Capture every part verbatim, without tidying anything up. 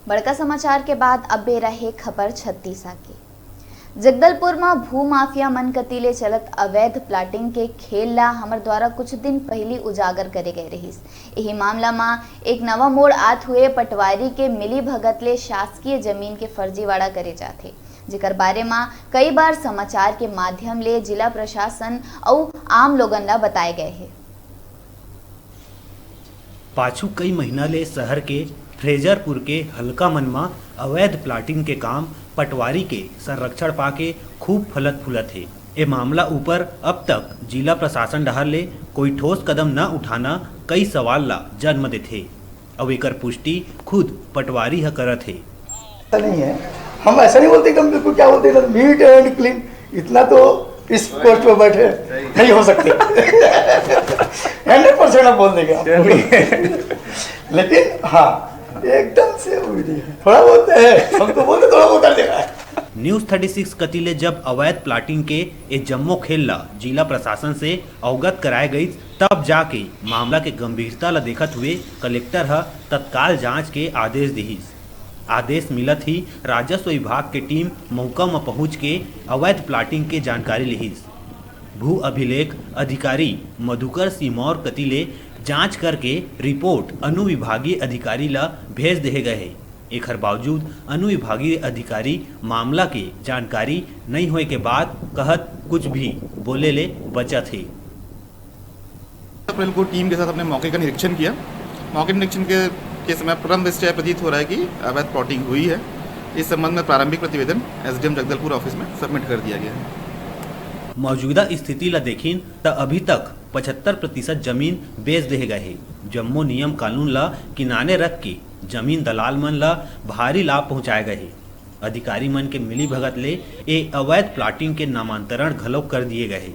बड़का समाचार के बाद अब बेरा हे खबर छत्तीसा के। जगदलपुर म भू माफिया मन कति ले चलत अवैध प्लाटिंग के खेल ला हमर द्वारा कुछ दिन पहिली उजागर करे गए रहिस। इही मामला म एक नवा मोड़ आत हुए पटवारी के मिली भगत ले शासकीय जमीन के फर्जीवाड़ा करे जाथे, जेकर बारे म कई बार समाचार के माध्यम ले जिला प्रशासन अउ आम लोगन ला बताए गए हे। पाछू कई महीना ले शहर के फ्रेजरपुर के हल्का मन म अवैध प्लाटिंग के काम पटवारी के संरक्षण पाके खूब फलत फूलत हे। ए मामला ऊपर अब तक जिला प्रशासन डहार ले कोई ठोस कदम न उठाना कई सवाल ला जन्म देथे, अउ एकर पुष्टि खुद पटवारी ह करत हे। ऐसा नहीं है। हम ऐसा नहीं बोलते कि हम बिल्कुल, क्या बोलते हैं, नीट एंड क्लीन। इतना तो इस पोस्ट पे बैठे नहीं हो सकते। हंड्रेड परसेंट आप बोल देंगे आप। लेकिन हाँ, एकदम से वो भी नहीं है, थोड़ा बहुत है। हम तो बोलते थोड़ा बहुत हर जगह है। न्यूज थर्टी सिक्स कति ले जब अवैध प्लाटिंग के ए जम्मो खेल ला जिला प्रशासन से अवगत कराए गईस, तब जाके मामला के गंभीरता ला देखत हुए कलेक्टर ह तत्काल जांच के आदेश दिहिस। आदेश मिलत ही राजस्व विभाग के टीम मौका म पहुंच के अवैध प्लाटिंग के जानकारी लिहिस। भू अभिलेख अधिकारी मधुकर सिमौर कति ले जांच करके रिपोर्ट अनुविभागीय अधिकारी ला भेज देहे गए हे। एखर बावजूद अनुविभागीय अधिकारी मामला के जानकारी नइ होए के बाद कहत कुछ भी बोले ले बचत हे। अप्रैल को टीम के साथ हमने मौके का निरीक्षण किया। मौके निरीक्षण के, के समय प्रथम दृष्टया प्रतीत हो रहा है कि अवैध प्लॉटिंग हुई है। इस संबंध में प्रारंभिक प्रतिवेदन एसडीएम जगदलपुर ऑफिस में सबमिट कर दिया गया है। मौजूदा स्थिति ला देखिन त अभी तक पचहत्तर प्रतिशत जमीन बेच देहे गए हे। जम्मो नियम कानून ला किनारे रख के जमीन दलाल मन ला भारी लाभ पहुंचाए गए हे। अधिकारी मन के मिलीभगत ले ए अवैध प्लाटिंग के नामांतरण घलो कर दिए गए हे।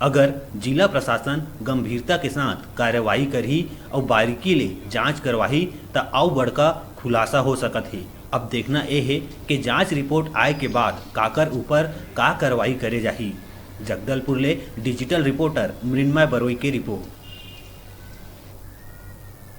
अगर जिला प्रशासन गंभीरता के साथ कार्रवाई करही अउ बारीकी ले जांच करवाही, त अउ बड़का खुलासा हो सकत हे। अब देखना ए हे कि जांच रिपोर्ट आए के बाद काकर ऊपर का कार्रवाई करे जाही। जगदलपुर ले डिजिटल रिपोर्टर मृण्मय बरोई के रिपोर्ट।